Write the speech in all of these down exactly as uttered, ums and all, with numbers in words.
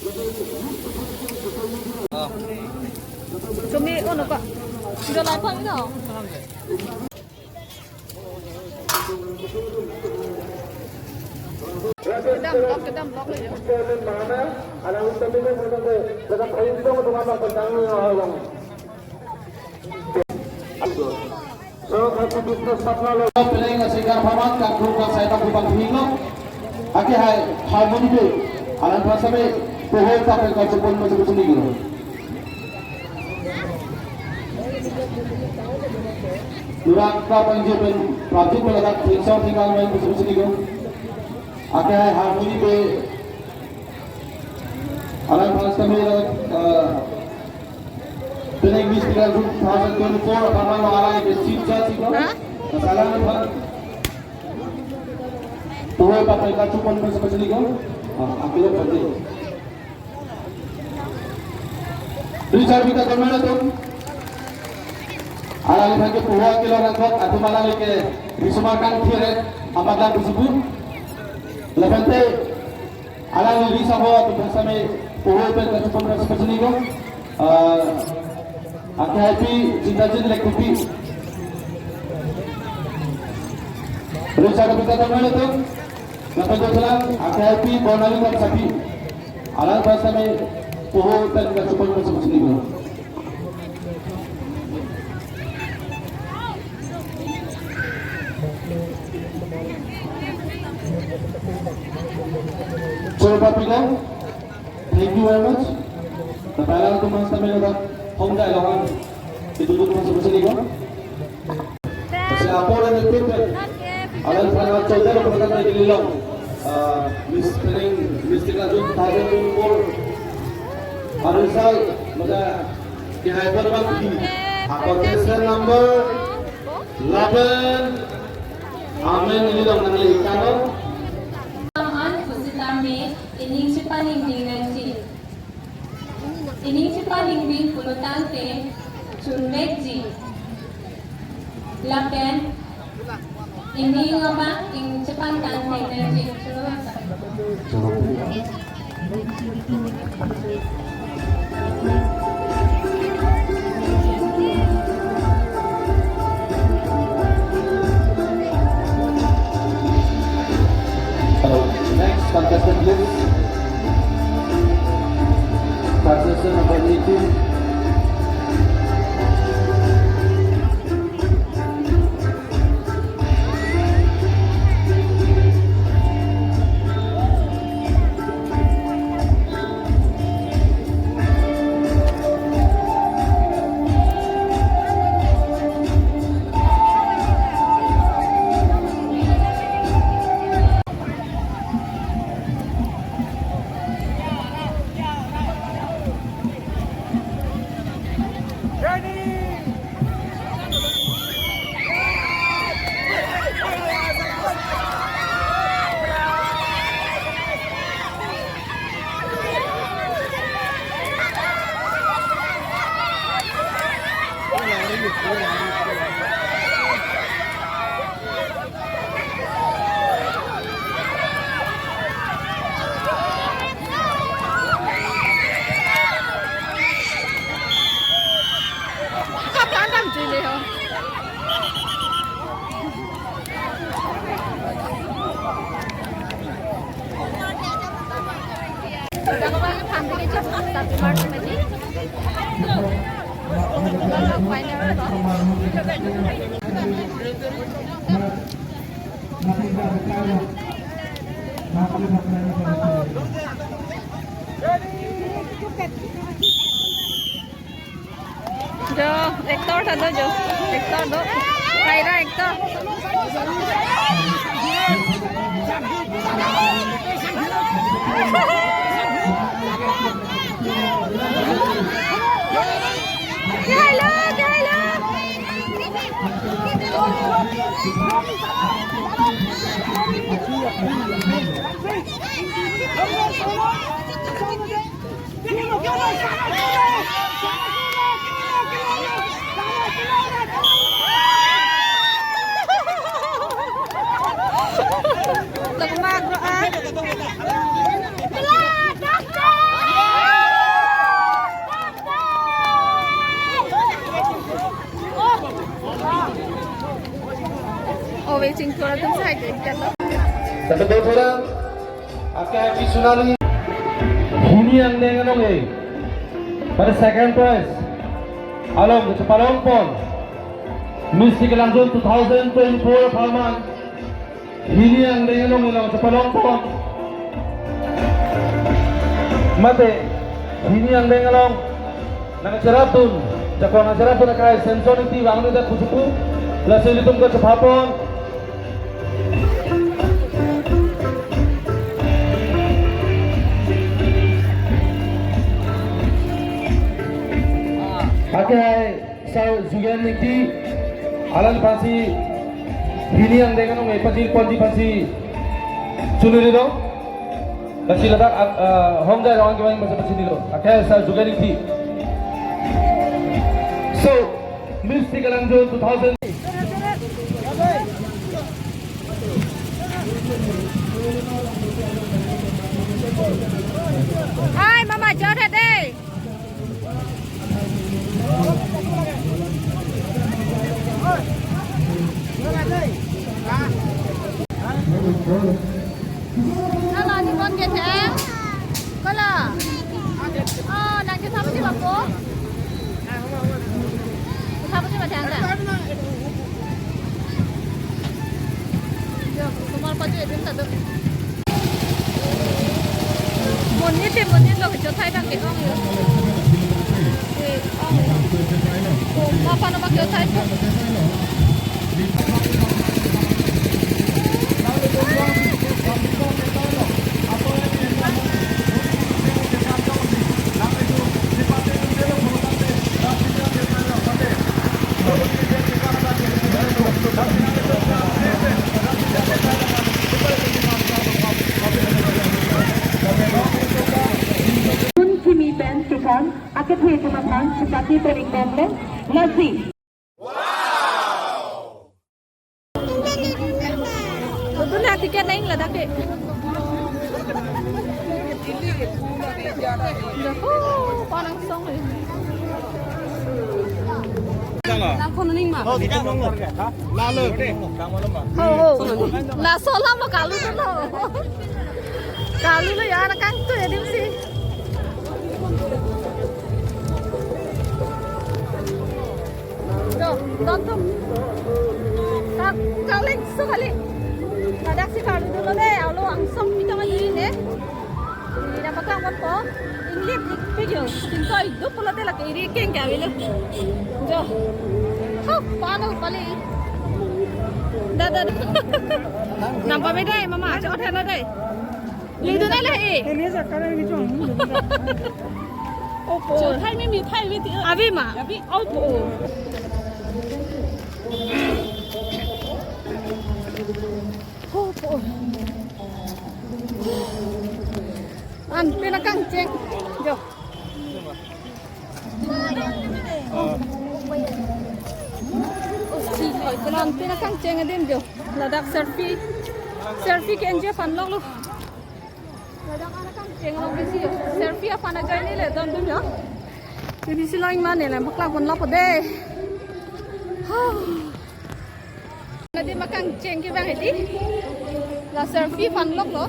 Kami, oh, no, Pak. Udah lapang, no? Kedam blok, kedam blok aja. So, satu business partner lo. Peleng asingkar paman, kangkung kangsai ta kubang hinglo. Ake hai, harmoni pe. Alang pasame, pohoi ta pen kachupon masuk sini gitu. Nurak ta pangji pen, prapjin pen ladak, tingsong tinggal main masuk sini gitu. Ake hai, harmoni pe. Alang pasame, eh, Peleng Miss Tiga two thousand twenty-four aphan lo alang ke chief judge ko. Hah? Masalah ni phan. Pohoi pakai kachupon pen seperti ini ko. Ah, akhirnya berarti. Richard kita kemana tuh? Alang phan ke pohoi kilo rangkok atau malang ke risma kan kiri amat lang disebut. Lepente Alang neli sabo atum pasame pohoi pen kachupon pen seperti ini ko. Eh, ake hai pi Chintajin Lekhupi. Richard kita teman itu. Napa tu selang, ake hai pi Bonali Kamsapi. Alang pasame pohoi pen kachupon pen seperti ini ko. Choro papi ko, thank you very much. Kapalang tu mas kami lebat hong dai longan. Itu tu mas bersini ko. Kasi apo na nagpipit. Alang sa nga chowdhury ko na nagililong. Ah, Miss Training, Miss Tiga two thousand twenty-four. Aron sa, maka, kihai pon bang ki. Ako contestant number eleven. Amen, ini dong nang lekano. An pusitame ining chepaningding nangji. Ining chepaningding pulotangte chunvekji. Lapen ining abang ing chepan tangte nangji. Hello. Next contestant, please. Contestant number eighteen. Jo, actor ta do jo. Actor do. Kaira actor. Hello, hello. Kebetulan, akai P Sonali. Hini angdeng along eh. Pada second prize along kachepalongpon Miss Tikalangsun two thousand twenty-four apharman. Hini angdeng along eh, along kachepalongpon. Mate, hini angdeng along nangcherapdun, jakong nangcherapdun akai Samson Ingti vangno dak pusupu, lasi ilitum kachepapon. Akai Sar Jugen Ingti, alang aphansi hini angdeng along eh pajirponji aphansi chunuri do. Lasi ladak, ah, ah, Hongjai Ronghang kevang masa pachinilo. Akai Sar Jugen Ingti. So, Miss Tikalangsun two thousand. Hi, Mama, jor hai de. Hala, ni mon ke the? Hala. Oh, nang ke thap si bapo? Thap si ba thang ta? Yo, tomar paju edin ta do. Monit te monit lo, chothai bang ke ong yo. Eh, ong yo. Oh, mapa no bang chothai ko. Kun kimi pen chepon, akethe atum aphan chepate pon-ik bomlo, lasi. Betul ya, tiket naik ladak ke. Oh, parang song eh. Langkon ning ma. Oh, oh. Laso alam lo kalu tu lo. Kalu lo ya, anak kangtu ya, dim si. Do, don tum. Ka-, kaleng so kali. Ladak si kalu dolo de, alo angsong pitong ayi ne. Ina paklang pon po. Inglit ik pigyo. Tingko ik do pulote lake iri keng kya bilo. Jo. Hok, pano pali. Da, da, da. Nampa bedai, mama, chot hai na dai. Lidu na lahi. Ini sekarang ini cuma. Opo. Chothai me mithai me ti. Abi ma. Abi. Opo. Opo. An pina kangcheng. Jo. An pina kangcheng adim jo. Ladak selfie. Selfie ke enjoy aphan lok lo. Ladak anak kangcheng along bisi yo. Selfie aphan ajoine le don dun yo. Bisi lo ingman ne le maklak pon lapo de. Nadi makangcheng ke bang hedi. La selfie aphan lok lo.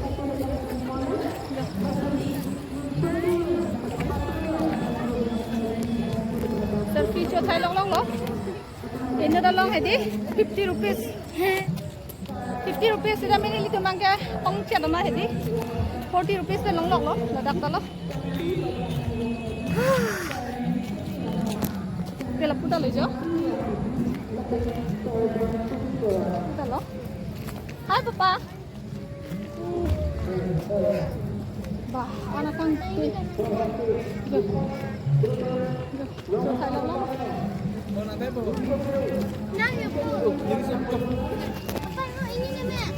Selfie chothai lok lok lo. Inut along hedi fifty rupees. Fifty rupees sida mini litum bangke ong chet ama hedi. Forty rupees te long lok lo, ladak ta lo. Pela puta lo jo. Puta lo. Hi, Papa. Bah, anak kangcheng. Jo. Jo. Jo, hai lo, lo. Apa ini nih, Mek?